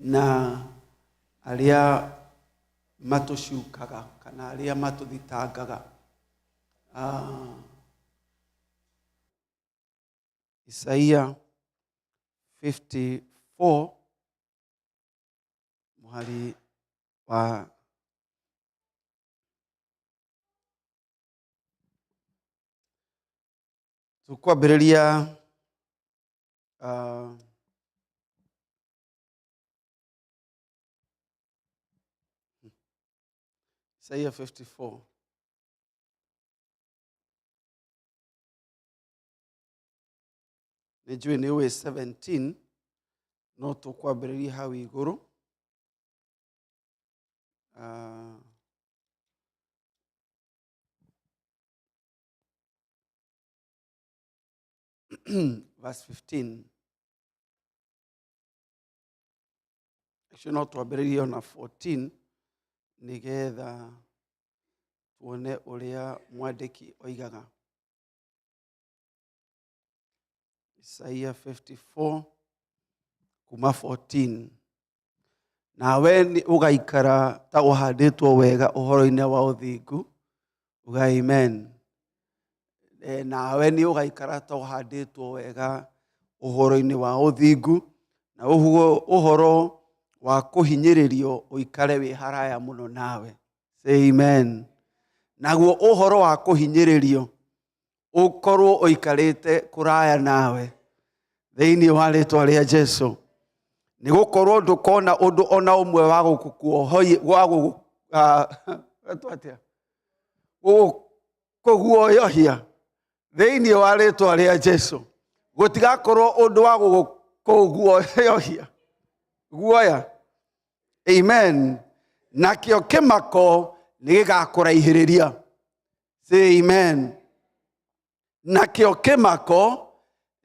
Na arĩa matũcukaga kana arĩa matũthitangaga. Ah, Isaia 54 mũhari wa tũkwambĩrĩria Isaiah 54. Nĩ njũĩ nĩ ũĩ 17 no tũkwambĩrĩria hau igũrũ. Verse 15. Actually no twambĩrĩrie ona 14 nĩgetha tuone ũrĩa mwandĩki oigaga. Isaia 54 kuma 14. Nawe nĩ ũgaikara ta ũhandĩtwo wega ũhoro-inĩ wa ũthingu. Uga amen. E, nawe nĩ ũgaikara ta ũhandĩtwo wega ũhoro-inĩ wa ũthingu na ũguo ũhoro wa kũhinyĩrĩrio ũikare wĩ haraya mũno nawe. Say amen. Naguo ũhoro wa kũhinyĩrĩrio ũkorwo ũikarĩte kũraya nawe thĩinĩ wa rĩtwa rĩa Jesu, nĩ gũkorwo ndũkona ũndũ ona ũmwe wa gũkũkuohoi wa gũgũ ah, wetwo atĩa? Gũkũguoyohia thĩinĩ wa rĩtwa rĩa Jesu. Gũtigakorwo ũndũ wa gũkũguoyohia guoya. Amen. Nakĩo kĩmako nĩ gĩgakũraihĩrĩria. Say amen. Nakĩo kĩmako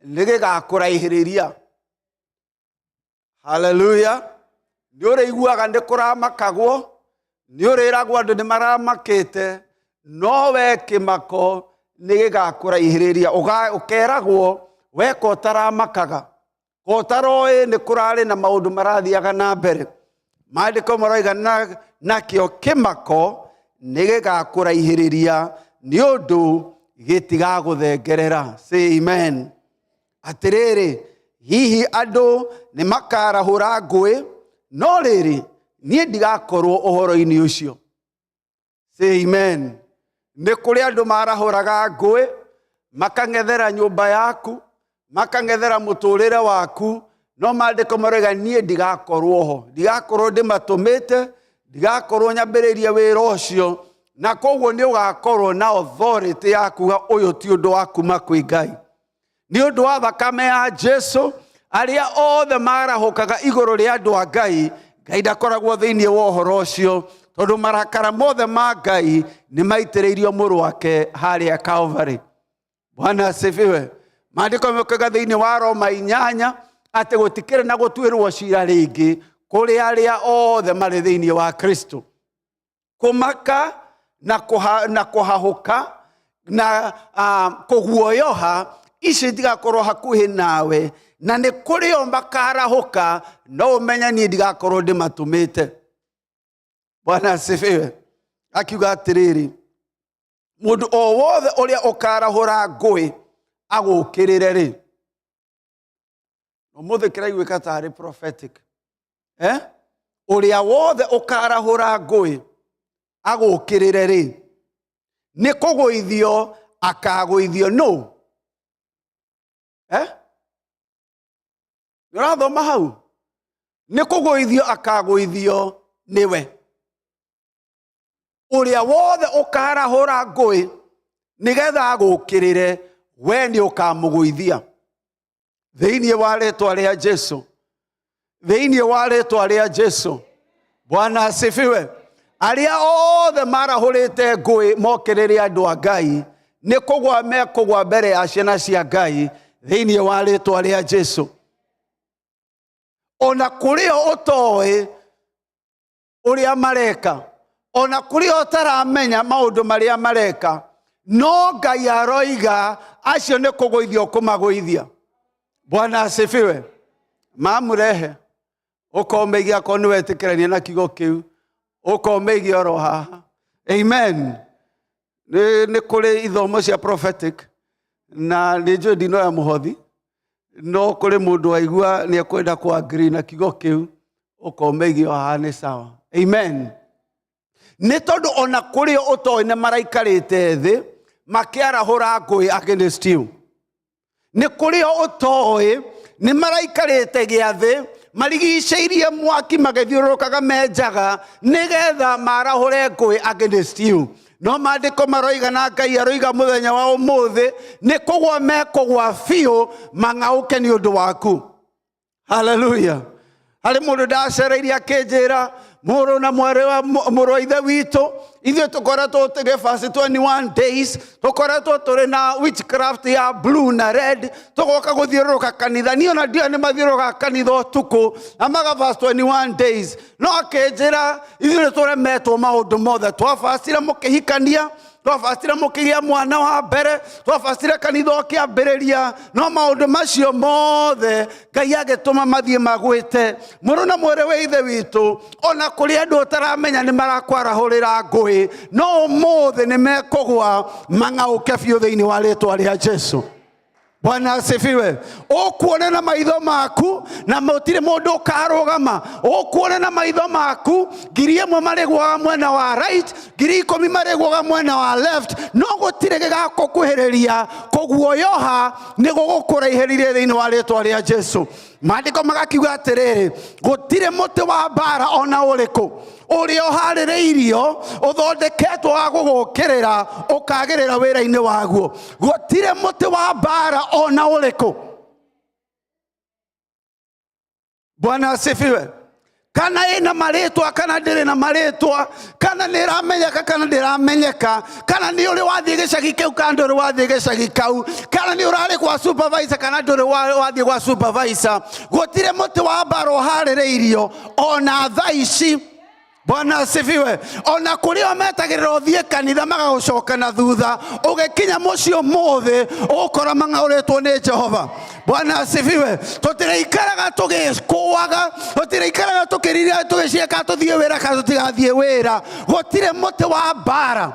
nĩ gĩgakũraihĩrĩria. Haleluya. Nĩ ũrĩiguaga nĩ kũramakagwo, nĩ ũrĩragwo andũ nĩ maramakĩte, no we kĩmako nĩ gĩgakũraihĩrĩria. Ũkeragwo weka ũtaramakaga. Ko ũtaroĩ nĩ kũrarĩ na maũndũ marathiaga na mbere. Maandĩko maroiga na nakĩo kĩmako nĩ gĩgakũraihĩrĩria nĩ ũndũ gĩtigagũthengerera. Say amen. Atĩrĩrĩ, hihi andũ nĩ makarahũra ngũĩ, no rĩrĩ, niĩ ndigakorwo ũhoro-inĩ ũcio. Say amen. Nĩ kũrĩ andũ marahũraga ngũĩ, makang'ethera nyũmba yaku, makang'ethera mũtũrĩre waku, no maandĩko maroiga niĩ ndigakorwo ho, ndigakorwo ndĩmatũmĩte, ndigakorwo nyambĩrĩirie wĩra ũcio, na koguo nĩ ũgakorwo na authority ya kuga ũyũ ti ũndũ wa kuma kwĩ Ngai. Nĩ ũndũ wa thakame ya Jesu, arĩa othe marahũkaga igũrũ rĩa andũ a Ngai, Ngai ndakoragwo thĩinĩ wa ũhoro ũcio, tondũ marakara mothe ma Ngai nĩ maitĩrĩirio mũrũ wake harĩa Calvary. Bwana asifiwe. Maandĩko mekauga thĩinĩ wa Roma 8 atĩ gũtikĩrĩ na gũtuĩrwo cira rĩngĩ kũrĩ arĩa othe marĩ thĩinĩ wa Kristo. Kũmaka na kũha, na kũhahũka na kũguoyoha ici itigakorwo hakuhĩ nawe, na nĩ kũrĩ o makarahũka, no ũmenye niĩ ndigakorwo ndĩmatũmĩte. Bwana asifiwe. Akiuga atĩrĩrĩ, mũndũ o wothe ũrĩa ũkarahũra ngũĩ agũkĩrĩre rĩ, ũmũthĩ kĩraiguĩka tarĩ prophetic, eh? Ũrĩa wothe ũkarahũra ngũĩ agũkĩrĩre rĩ, nĩ kũgũithio akagũithio nũ? Eh? Nĩ ũrathoma hau? Nĩ kũgũithio akagũithio nĩwe. Ũrĩa wothe ũkarahũra ngũĩ nĩgetha agũkĩrĩre, we nĩ ũkamũgũithia. Thĩinĩ wa rĩtwa rĩa Jesu, thĩinĩ wa rĩtwa rĩa Jesu. Bwana asifiwe. Arĩa othe marahũrĩte ngũĩ mokĩrĩre andũ a Ngai, nĩ kũgwa mekũgwa mbere ya ciana cia Ngai thĩinĩ wa rĩtwa rĩa Jesu. Ona kũrĩ o ũtoĩ ũrĩa mareka, ona kũrĩ o ũtaramenya maũndũ marĩa mareka, no Ngai aroiga acio nĩ kũgũithia ũkũmagũithia. Bwana asifiwe. Mamũrehe. Ũkomeigia akorwo nĩ wetĩkĩrania na kiugo kĩu, ũkomeigia oro haha. Amen. Nĩ kũrĩ ithomo cia prophetic na nĩ njũĩ ndinoya mũhothi, no kũrĩ mũndũ waigua nĩ ekwenda kũ agree na kiugo kĩu, ũkomeigia o haha nĩ sawa. Amen. Nĩ tondũ ona kũrĩ o ũtoĩ nĩ maraikarĩte thĩ makĩarahũra ngũĩ against you. Nĩ kũrĩ o ũtoĩ nĩ maraikarĩte gĩathĩ marigicĩirie mwaki magĩthiũrũrũkaga menjaga nĩgetha marahũre ngũĩ against you. No maandĩko maroiga na Ngai aroiga mũthenya wa ũmũthĩ nĩ kũgwa mekũgwa biũ mang'aũke nĩ ũndũ waku. Haleluya. Harĩ mũndũ ndacereirie akĩnjĩra, mũrũ na mwarĩ wa mũrũ wa ithe witũ, ithuĩ tũkoretwo tũgĩfast 21 days, tũkoretwo tũrĩ na witchcraft ya blue na red, tũgoka gũthiũrũrũka kanitha. Niĩ ona ndiũĩ nĩ mathiũrũrũkaga kanitha ũtukũ na magafast 21 days. No akĩnjĩra ithuĩ nĩ tũremetwo maũndũ mothe, twafastire mũkĩhikania, twabacire mũkĩgĩa mwana wa mbere, twabacire kanitha ũkĩambĩrĩria, no maũndũ macio mothe Ngai agĩtũma mathiĩ magwĩte. Mũrũ na mwarĩ wa ithe witũ, ona kũrĩ andũ ũtaramenya nĩ marakwarahũrĩra ngũĩ, no ũmũthĩ nĩ mekũgwa mang'aũke biũ thĩinĩ wa rĩtwa rĩa Jesu. Bwana asifiwe. Ũkuona na maitho maku na mũtirĩ mũndũ ũkarũgama. Ũkuona na maitho maku 1,000 marĩgũaga mwena wa right, 10,000 marĩgũaga mwena wa left, no gũtirĩ gĩgakũkuhĩrĩria. Kũguoyoha nĩ gũgũkũraihĩrĩria thĩinĩ wa rĩtwa rĩa Jesu. Maandĩko magakiuga atĩrĩrĩ, gũtirĩ mũtĩ wa mbara ona ũrĩkũ ũrĩa ũharĩrĩirio ũthondeketwo wa gũgũkĩrĩra ũkagĩrĩra wĩra-inĩ waguo. Gũtirĩ mũtĩ wa mbara ona ũrĩkũ. Bwana asifiwe. Kana ĩna marĩtwa kana ndĩrĩ na marĩtwa, kana nĩ ĩramenyeka kana ndĩramenyeka, kana nĩ ũrĩ wathiĩ gĩcagi kĩu kana ndũrĩ wathiĩ gĩcagi kau, kana nĩ ũrarĩ gwa supervisor kana ndũrĩ wathiĩ gwa supervisor, gũtirĩ mũtĩ wa mbara ũharĩrĩirio ona thaa ici. Bwana asifiwe. Ona kũrĩ o metagĩrĩra ũthiĩ kanitha magagũcoka na thutha, ũgĩkinya mũciĩ ũmũthĩ ũgũkora mang'aũrĩtwo nĩ Jehova. Bwana asifiwe. Tũtirĩikaraga tũgĩkũaga, tũtirĩikaraga tũkĩrira tũgĩciĩka tũthiĩ wĩra kana tũtigathiĩ wĩra. Gũtirĩ mũtĩ wa mbara.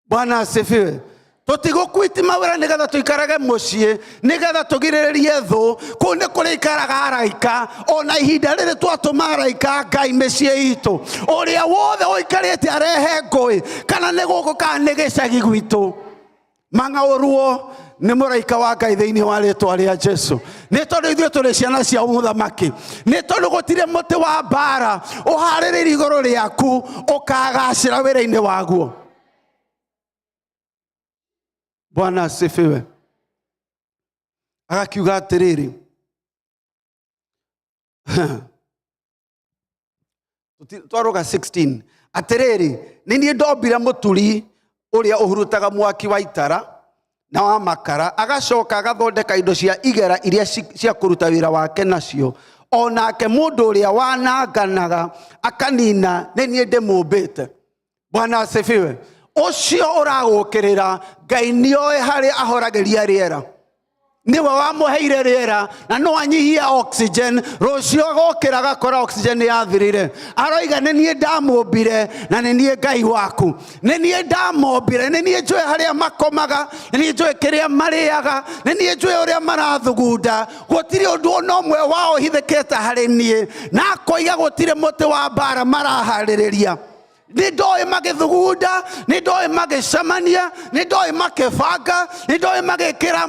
Bwana asifiwe. Tũtigũkwiti mawĩra nĩgetha tũikarage mũciĩ, nĩgetha tũgirĩrĩrie thũ. Kũu nĩ kũrĩikaraga araika, ona ihinda rĩrĩ twatũma araika Ngai mĩciĩ itũ. Ũrĩa wothe ũikarĩte arehe ngũĩ, kana nĩ gũkũ kana nĩ gĩcagi gwitũ, mang'aũrwo nĩ mũraika wa Ngai thĩinĩ wa rĩtwa rĩa Jesu. Nĩ tondũ ithuĩ tũrĩ ciana cia mũthamaki, nĩ tondũ gũtirĩ mũtĩ wa mbara ũharĩrĩirie igũrũ rĩaku ũkagacĩra wĩra-inĩ waguo. Bwana asifiwe. Agakiuga atĩrĩrĩ, twarũga 16, atĩrĩrĩ, nĩ niĩ ndombire mũturi ũrĩa ũhurutaga mwaki wa itara na wa makara, agacoka agathondeka indo cia igera iria cia kũruta wĩra wake nacio. O nake mũndũ ũrĩa wananganaga akanina, nĩ niĩ ndĩmũmbĩte. Bwana asifiwe. Ũcio ũragũkĩrĩra, Ngai nĩoĩ harĩa ahoragĩria rĩera. Nĩwe wamũheire rĩera na no anyihie oxygen. Rũciũ agokĩra agakora oxygen nĩ yathirire. Aroiga nĩ niĩ ndamũmbire na nĩ niĩ Ngai waku, nĩ niĩ ndamombire, nĩ niĩ njũĩ harĩa makomaga, nĩ niĩ njũĩ kĩrĩa marĩaga, nĩ niĩ njũĩ ũrĩa marathugunda. Gũtirĩ ũndũ ona ũmwe wao ũhithĩkĩte harĩ niĩ. Na akoiga gũtirĩ mũtĩ wa mbara maraharĩrĩria. Nĩ ndoĩ magĩthugunda, nĩ ndoĩ magĩcemania, nĩ ndoĩ makĩbanga, nĩ ndoĩ magĩkĩra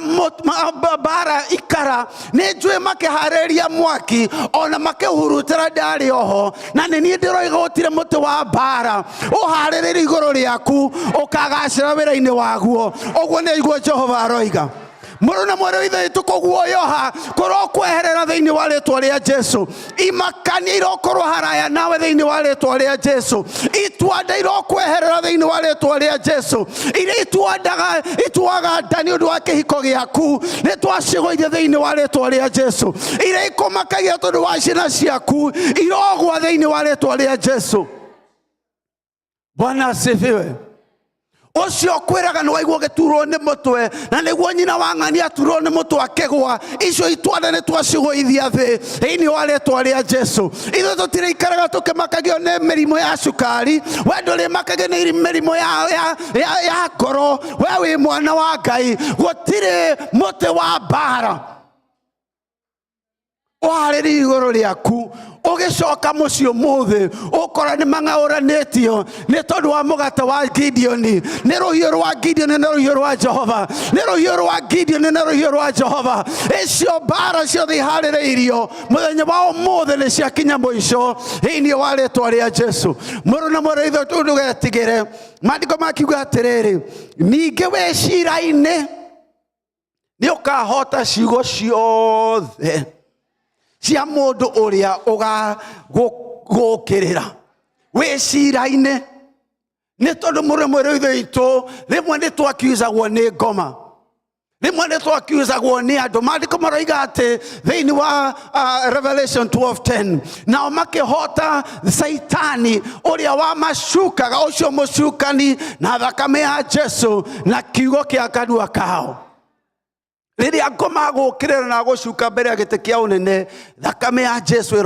mbara ikara, nĩ njũĩ makĩharĩria mwaki, ona makĩhurutĩra ndarĩ oho. Na nĩ niĩ ndĩroiga gũtirĩ mũtĩ wa mbara ũharĩrĩrie igũrũ rĩaku ũkagacĩra wĩra-inĩ waguo. Ũguo nĩguo Jehova aroiga. Mũrũ na mwarĩ wa ithe witũ, kũguoyoha kũrokweherera thĩinĩ wa rĩtwa rĩa Jesu. Imakania irokorwo haraya nawe thĩinĩ wa rĩtwa rĩa Jesu. Itua-nda irokweherera thĩinĩ wa rĩtwa rĩa Jesu. Iria ituaga nda nĩ ũndũ wa kĩhiko gĩaku, nĩ twacigũithia thĩinĩ wa rĩtwa rĩa Jesu. Iria ikũmakagia tondũ wa ciana ciaku, irogwa thĩinĩ wa rĩtwa rĩa Jesu. Bwana asifiwe. Ũcio ũkwĩraga nĩ waigua ũgĩturwo nĩ mũtwe, na nĩguo nyina wa ng'ani aturwo nĩ mũtwe akĩgwa. Icio itwanda nĩ twacigũithia thĩ thĩinĩ wa rĩtwa rĩa Jesu. Ithuĩ tũtirĩikaraga tũkĩmakagio nĩ mĩrimũ ya cukari. We ndũrĩmakagio nĩ mĩrimũ ya ngoro. We wĩ mwana wa Ngai. Gũtirĩ mũtĩ wa mbara ũharĩrie igũrũ rĩaku ũgĩcoka mũciĩ ũmũthĩ ũkora nĩ mang'aũranĩtio nĩ tondũ wa mũgate wa Gideoni. Nĩ rũhiũ rwa Gideoni na rũhiũ rwa Jehova, nĩ rũhiũ rwa Gideoni na rũhiũ rwa Jehova. Icio mbara ciothe iharĩrĩirio mũthenya wa ũmũthĩ nĩ ciakinya mũico thĩinĩ wa rĩtwa rĩa Jesu. Mũrũ na mwarĩ ithe, ndũgetigĩre. Maandĩko makiuga atĩrĩrĩ, ningĩ wĩ cira-inĩ nĩ ũkahota ciugo ciothe cia mũndũ ũrĩa ũgagũkĩrĩra wĩ cira-inĩ. Nĩ tondũ mũrũ mwĩrĩ ithe witũ, rĩmwe nĩ twakiuzagwo nĩ ngoma, rĩmwe nĩ twakiuzagwo nĩ andũ. Maandĩko maroiga atĩ thĩinĩ wa Revelation 12:10, nao makĩhota Saitani ũrĩa wamacukaga, ũcio mũcukani, na thakame ya Jesu na kiugo kĩa kanua kao. Rĩrĩa ngoma gũkĩrĩra na gũcuka mbere ya gĩtĩ kĩa ũnene, thakame ya Jesu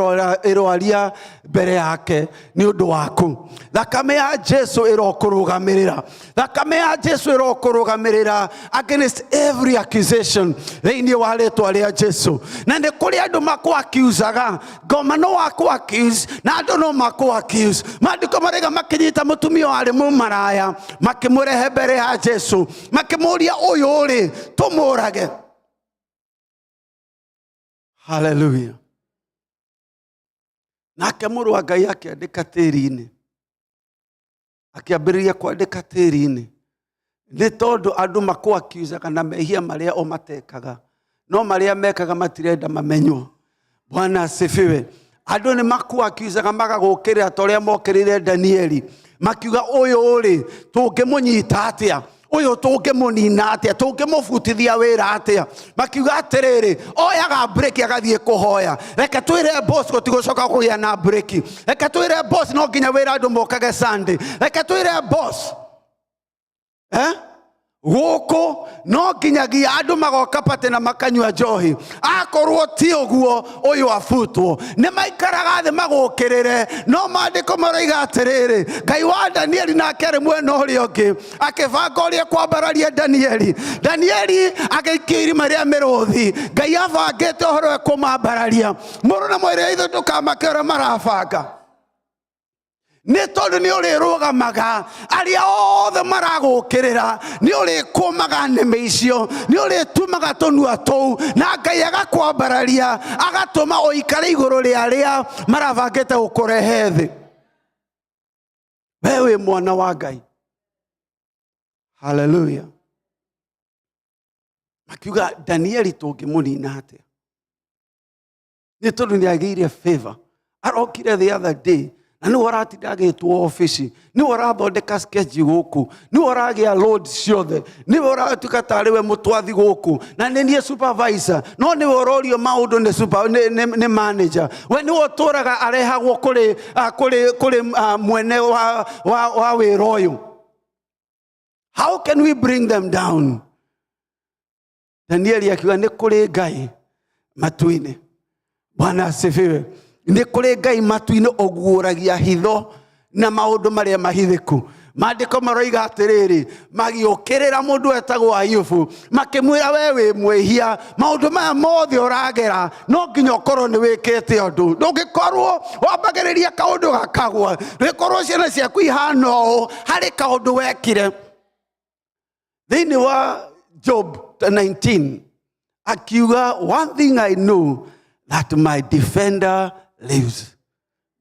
ĩroaria mbere yake nĩ ũndũ waku. Thakame ya Jesu ĩrokũrũgamĩrĩra. Thakame ya Jesu ĩrokũrũgamĩrĩra against every accusation thĩinĩ wa rĩtwa rĩa Jesu. Na nĩ kũrĩ andũ makũ-accusaga. Ngoma no wakũ-accuse na andũ no makũ-accuse. Maandĩko maraiga makĩnyita mũtumia warĩ mũmaraya, makĩmũrehe mbere ya Jesu, makĩmũria, ũyũ rĩ tũmũrage? Haleluya. Nake mũrũ wa Ngai akĩandĩka tĩri-inĩ, akĩambĩrĩria kwandĩka tĩri-inĩ, nĩ tondũ andũ makũ-accusaga na mehia marĩa o matekaga, no marĩa mekaga matirenda mamenywo. Bwana asifiwe. Andũ nĩ makũ-accusaga magagũkĩrĩra ta ũrĩa mokĩrĩire Danieli, makiuga, ũyũ rĩ tũngĩmũnyita atĩa? Ũyũ tũngĩmũnina atĩa? Tũngĩmũbutithia wĩra atĩa? Makiuga atĩrĩrĩ, oyaga breki agathiĩ kũhoya. Reke twĩre boss gũtigũcoka kũgĩa na breki. Reke twĩre boss no nginya wĩra andũ mokage Sunday. Reke twĩre boss gũkũ no nginyagia andũ magoka pate na makanyua njohi. Akorwo ti ũguo, ũyũ abutwo. Nĩ maikaraga thĩ magũkĩrĩre, no maandĩko maroiga atĩrĩrĩ, Ngai wa Danieli nake arĩ mwena ũrĩa ũngĩ akĩbanga ũrĩa kwambararia Danieli. Danieli agĩikio irima rĩa mĩrũthi. Ngai abangĩte ũhoro wa kũmambararia. Mũrũ na mwarĩ wa ithe, ndũkamake ũrĩa marabanga, nĩ tondũ nĩ ũrĩrũgamaga. Arĩa othe maragũkĩrĩra, nĩ ũrĩkũmaga nĩmĩ icio, nĩ ũrĩtumaga tũnua tũu, na Ngai agakwambararia, agatũma ũikare igũrũ rĩa arĩa marabangĩte gũkũrehe thĩ. We wĩ mwana wa Ngai. Haleluya. Makiuga, Danieli tũngĩmũnina atĩa? Nĩ tondũ nĩ agĩire favor. Arokire the other day na nĩwe ũratinda agĩtwo obici, nĩwe ũrathondeka sketch gũkũ, nĩwe ũragĩa load ciothe, nĩwe ũratuĩka tarĩ we mũtwathi gũkũ, na nĩ niĩ supervisor, no nĩwe ũrorio maũndũ nĩ super, nĩ manager. We nĩwe ũtũraga arehagwo kũrĩ mwene wa wĩra ũyũ. How can we bring them down? Danieli akiuga, nĩ kũrĩ Ngai matu-inĩ. Bwana asifiwe. Nĩ kũrĩ Ngai matu-inĩ ũguũragia hitho na maũndũ marĩa mahithĩku. Maandĩko maroiga atĩrĩrĩ, magĩũkĩrĩra mũndũ wetagwo Ayubu, makĩmwĩra, we wĩ mwĩhia, maũndũ maya mothe ũragera no nginya ũkorwo nĩ wĩkĩte ũndũ. Ndũngĩkorwo wambagĩrĩria kaũndũ gakagwa, ndũngĩkorwo ciana ciaku ihana ũũ, harĩ kaũndũ wekire. Thĩinĩ wa Job 19 akiuga, one thing I know, that my defender lives.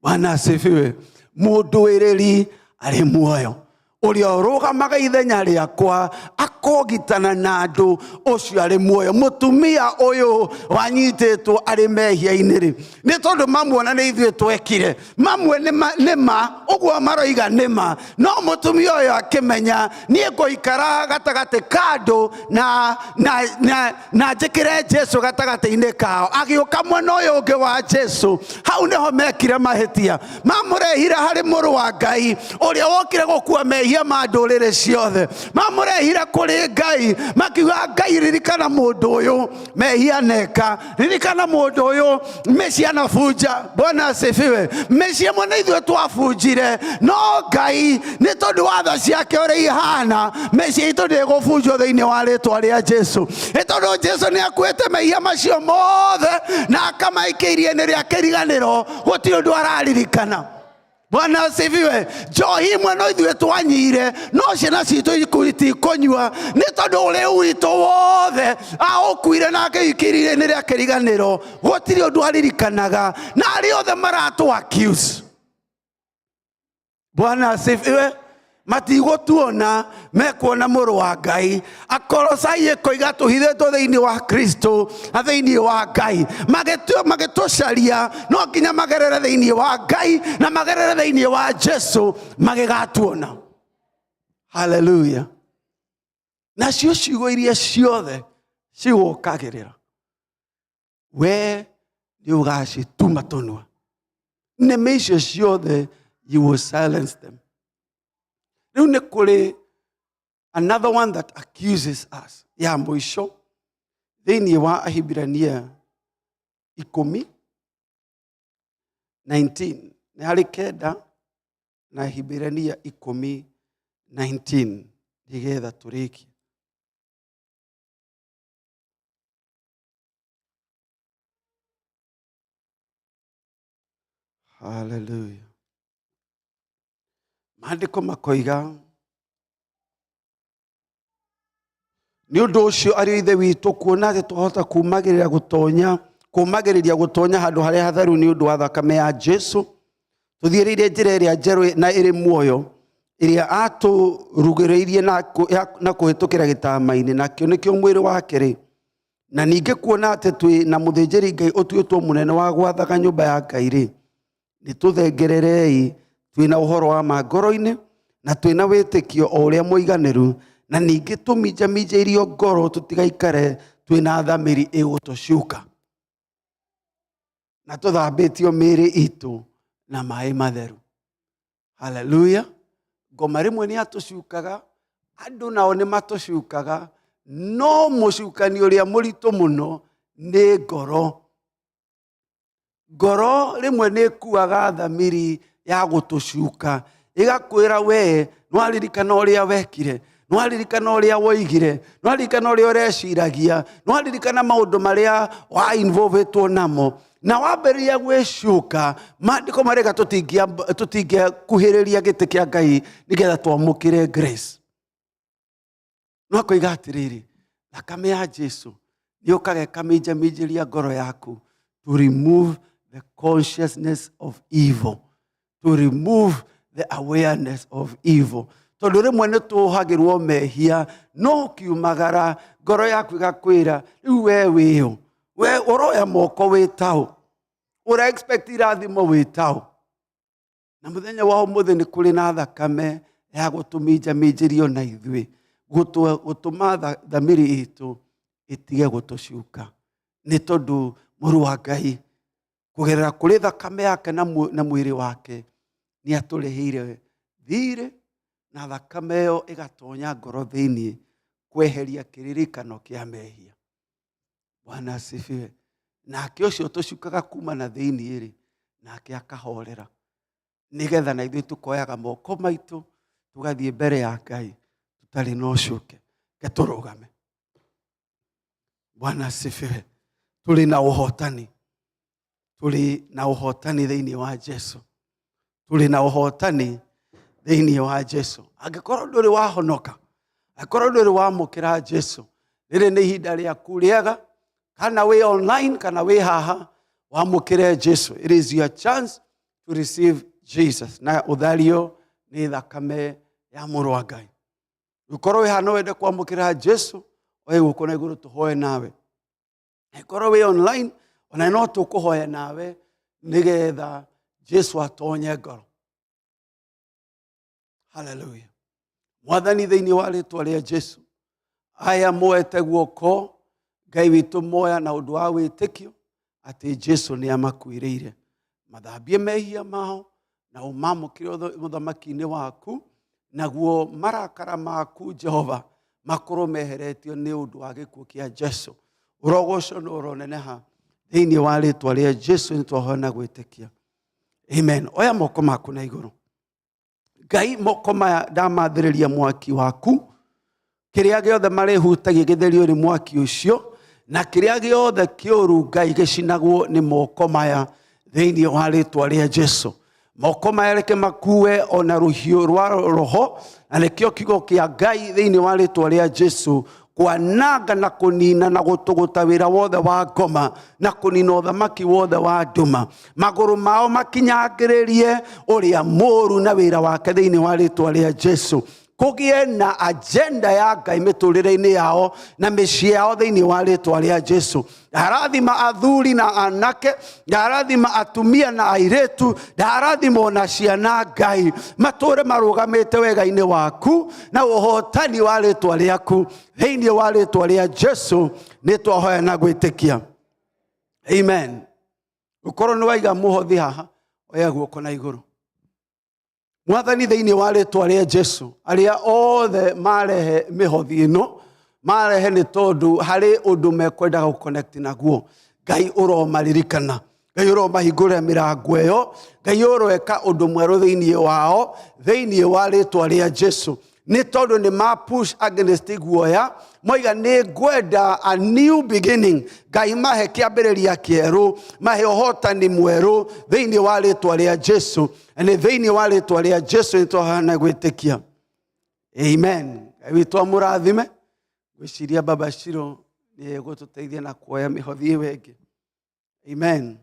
Bwana asifiwe. Mũndũĩrĩri arĩ muoyo, ũrĩa ũrũgamaga ithenya rĩakwa akogitana na andũ, ũcio arĩ muoyo. Mũtumia ũyũ wanyitĩtwo arĩ mehia-inĩ rĩ, nĩ tondũ mamuona nĩ ithuĩ twekire mamwe nĩ ma ũguo maroiga nĩ ma, no mũtumia ũyũ akĩmenya, niĩ ngũikara gatagatĩ ka andũ na njĩkĩre Jesu gatagatĩ-inĩ kao. Agĩũka mwena ũyũ ũngĩ wa Jesu. Hau nĩho mekire mahĩtia, mamũrehire harĩ mũrũ wa Ngai ũrĩa wokire gũkua mehia. Mehia ma ndũrĩrĩ ciothe. Mamũrehire kũrĩ Ngai makiuga, Ngai ririkana mũndũ ũyũ mehia neka, ririkana mũndũ ũyũ mĩciĩ anabunja. Bwana asifiwe. Mĩciĩ ĩmwe nĩ ithuĩ twabunjire, no Ngai nĩ tondũ wa tha ciake ũrĩa ihana, mĩciĩ itũ ndĩgũbunjwo thĩinĩ wa rĩtwa rĩa Jesu, nĩ tondũ Jesu nĩ akuĩte mehia macio mothe na akamaikia iria-inĩ rĩa kĩriganĩro, gũtirĩ ũndũ araririkana. Bwana asifiwe. Njohi imwe no ithuĩ twanyire, no ciana citũ itikũnyua, nĩ tondũ ũrĩu witũ wothe aũkuire na akĩikia iria-inĩ rĩa kĩriganĩro, gũtirĩ ũndũ aririkanaga, na arĩa othe maratũ accuse. Bwana asifiwe. Matigũtuona, mekuona mũrũ wa Ngai. Akolosai ĩkoiga tũhithĩtwo thĩinĩ wa Kristo na thĩinĩ wa Ngai. Magĩtũcaria no nginya magerere thĩinĩ wa Ngai na magerere thĩinĩ wa Jesu magĩgatuona. Haleluya. Nacio ciugo iria ciothe cigũkagĩrĩra we nĩ ũgacituma tũnua. Nĩmĩ icio ciothe, you will silence them. Rĩu nĩ kũrĩ another one that accuses us, ya mũico thĩinĩ wa Ahibirania 10:19, nĩ harĩ 9 na Ahibirania 10:19, nĩgetha tũrĩkie. Haleluya. Maandĩko makoiga, nĩ ũndũ ũcio ariũ a Ithe witũ, kuona atĩ twahota kumagĩrĩra gũtonya kũmagĩrĩria gũtonya handũ harĩa hatheru nĩ ũndũ wa thakame ya Jesu, tũthiĩrĩire njĩra ĩrĩa njerũ na ĩrĩ muoyo, ĩrĩa atũrugĩrĩirie na kũhĩtũkĩra gĩtama-inĩ, nakĩo nĩkĩo mwĩrĩ wake-rĩ. Na ningĩ kuona atĩ twĩ na mũthĩnjĩri Ngai ũtuĩtwo mũnene wa gwathaga nyũmba ya Ngai-rĩ, nĩ tũthengererei twĩ na ũhoro wa ma ngoro-inĩ, na twĩ na wĩtĩkio o ũrĩa mũiganĩru, na ningĩ tũminjaminjĩirio ngoro tũtigaikare twĩ na thamiri ĩgũtũcuka, na tũthambĩtio mĩĩrĩ itũ na maĩ matheru. Haleluya. Ngoma rĩmwe nĩ atũcukaga, andũ nao nĩ matũcukaga, no mũcukani ũrĩa mũritũ mũno nĩ ngoro. Ngoro rĩmwe nĩ ĩkuaga thamiri ya gũtũcuka, ĩgakwĩra we nĩwaririkana ũrĩa wekire, nĩwaririkana ũrĩa woigire, nĩwaririkana ũrĩa ũreciragia, nĩwaririkana maũndũ marĩa wa involvetwo namo, na wambĩrĩria gwĩcuka. Maandĩko marega tũtingĩkuhĩrĩria gĩtĩ kĩa Ngai nĩgetha twamũkĩre grace. No akoiga atĩrĩrĩ, thakame ya Jesu nĩ ũkaga ĩkaminjaminjĩria ngoro yaku to remove the consciousness of evil, to remove the awareness of evil. Tondũ rĩmwe nĩ tũhagĩrwo mehia, no ũkiumagara ngoro yaku ĩgakwĩra, rĩu we wĩũ, we ũroya moko wĩ taũ, ũra expect irathimo wĩ taũ. Na mũthenya wa ũmũthĩ nĩ kũrĩ na thakame ya gũtũminjaminjĩrio na ithuĩ, gũtũma thamiri itũ ĩtige gũtũcuka, nĩ tondũ mũrũ wa Ngai kũgerera kũrĩ thakame yake na mwĩrĩ wake nĩ atũrĩhĩire thirĩ, na thakame ĩyo ĩgatonya ngoro thĩinĩ kweheria kĩririkano kĩa mehia. Bwana asifiwe. Nake ũcio tũcukaga kuma na thĩinĩ rĩ, nake akahorera, nĩgetha na ithuĩ tũkoyaga moko maitũ tũgathiĩ mbere ya Ngai tũtarĩ na ũcuke. Reke tũrũgame. Bwana asifiwe. Tũrĩ na ũhotani, tũrĩ na ũhotani thĩinĩ wa Jesu, tũrĩ na ũhotani thĩinĩ wa Jesu. Angĩkorwo ndũrĩ wahonoka, angĩkorwo ndũrĩ wamũkĩra Jesu, rĩrĩ nĩ ihinda rĩaku rĩega, kana wĩ online kana wĩ haha, wamũkĩre Jesu. It is your chance to receive Jesus na ũthario nĩ thakame ya mũrũ wa Ngai. Ũkorwo wĩ haha no wende kwamũkĩra Jesu, oe guoko na igũrũ tũhoe nawe. Angĩkorwo wĩ online, ona no tũkũhoya nawe nĩgetha Jesu atonye ngoro. Haleluya. Mwathani, thĩinĩ wa rĩtwa rĩa Jesu, aya moete guoko, Ngai witũ, moya na ũndũ wa wĩtĩkio atĩ Jesu nĩ amakuĩrĩire, mathambie mehia mao na ũmamũkĩre mũthamaki-inĩ waku. Naguo marakara maku Jehova makorwo meheretio nĩ ũndũ wa gĩkuũ kĩa Jesu. Ũrogocwo na ũroneneha thĩinĩ wa rĩtwa rĩa Jesu nĩ twahoya na gwĩtĩkia. Amen. Oya moko maku na igũrũ. Ngai, moko maya ndamathĩrĩria mwaki waku. Kĩrĩa gĩothe marĩhutagia gĩtherio nĩ mwaki ũcio, na kĩrĩa gĩothe kĩũru Ngai gĩcinagwo nĩ moko maya thĩinĩ wa rĩtwa rĩa Jesu. Moko maya reke makue ona rũhiũ rwa roho, na nĩkĩo kiugo kĩa Ngai thĩinĩ wa rĩtwa rĩa Jesu, kwananga na kũnina na gũtũgũta wĩra wothe wa ngoma na kũnina ũthamaki wothe wa nduma. Magũrũ mao makinyangĩrĩrie ũrĩa mũũru na wĩra wake thĩinĩ wa rĩtwa rĩa Jesu. Kũgĩe na agenda ya Ngai mĩtũrĩre-inĩ yao na mĩciĩ yao thĩinĩ wa rĩtwa rĩa Jesu. Ndarathima athuri na anake, ndarathima atumia na airĩtu, ndarathima ona ciana Ngai, matũre marũgamĩte wega-inĩ waku na ũhotani wa rĩtwa rĩaku thĩinĩ wa rĩtwa rĩa Jesu nĩ twahoya na gwĩtĩkia. Amen. Ũkorwo nĩ waiga mũhothi haha, oya guoko na igũrũ. Mwathani, thĩinĩ wa rĩtwa rĩa Jesu, arĩa othe marehe mĩhothi ĩno, marehe nĩ tondũ harĩ ũndũ mekwendaga gũconnect naguo. Ngai ũromaririkana, Ngai ũromahingũrĩra mĩrango ĩyo, Ngai ũroeka ũndũ mwerũ thĩinĩ wao, thĩinĩ wa rĩtwa rĩa Jesu. Nĩ tondũ nĩ ma push against guoya, moiga nĩ ngwenda a new beginning. Ngai mahe kĩambĩrĩria kĩerũ, mahe ũhotani mwerũ thĩinĩ wa rĩtwa rĩa Jesu. Nĩ thĩinĩ wa rĩtwa rĩa Jesu nĩ twahana gwĩtĩkia. Amen. Ngai witũ amũrathime. Ngwĩciria Baba Shiro nĩ egũtũteithia na kuoya mĩhothi ĩyo ĩngĩ. Amen.